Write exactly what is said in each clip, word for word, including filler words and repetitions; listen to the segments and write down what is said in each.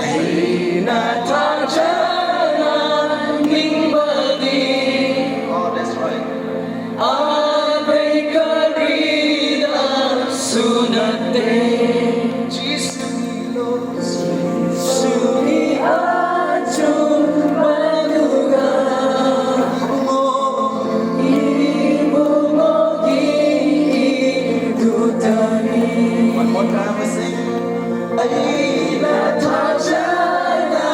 ꯑꯩꯅ ꯊꯥꯖꯅ ꯅꯤꯡꯕꯗꯤ, oh, that's right, ꯑꯇꯩ ꯀꯔꯤꯗꯁꯨ ꯅꯠꯇꯦ꯫ ꯖꯤꯁꯨꯒꯤ ꯑꯆꯨꯝꯕꯗꯨꯒ ꯏꯕꯨꯡꯉꯣꯒꯤ ꯏꯗꯨꯗꯅꯤ꯫ One more time, we sing. ꯑꯩꯅ ꯊꯥꯖꯅ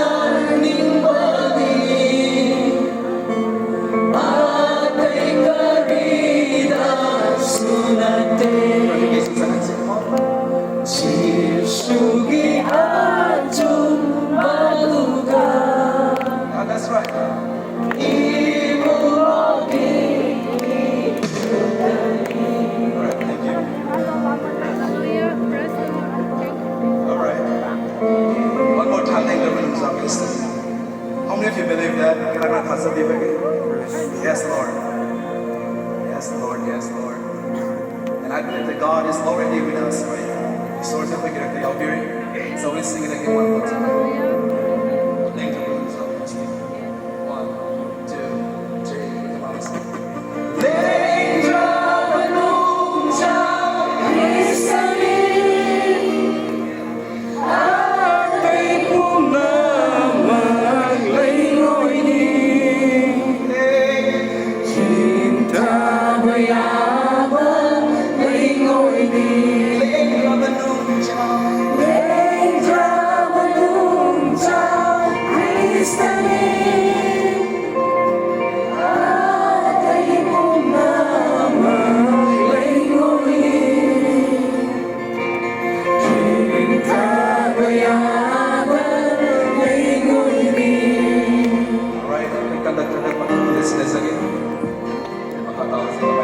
ꯅꯤꯡꯕꯗꯤ ꯑꯇꯩ ꯀꯔꯤꯗꯁꯨ ꯅꯠꯇꯦ꯫ ꯖꯤꯁꯨꯒꯤ ꯑꯆꯨꯝꯕꯗꯨꯒ, ah, that's right, ꯏꯕꯨꯡꯉꯣꯒꯤ ꯏꯗꯨꯗꯅꯤ꯫ All right, thank you. All right. One more time, thank you, everyone who's up here. How many of you believe that? ꯀꯅꯥ ꯀꯅꯥ ꯊꯥꯖꯕꯤꯕꯒꯦ? Yes, Lord. Yes, Lord. Yes, Lord. And I believe that God is already with us, right? ꯏꯁꯣꯔꯁꯦ ꯑꯩꯈꯣꯏꯒꯤ ꯃꯔꯛꯇ ꯌꯥꯎꯕꯤꯔꯦ꯫ So we sing it again one more time.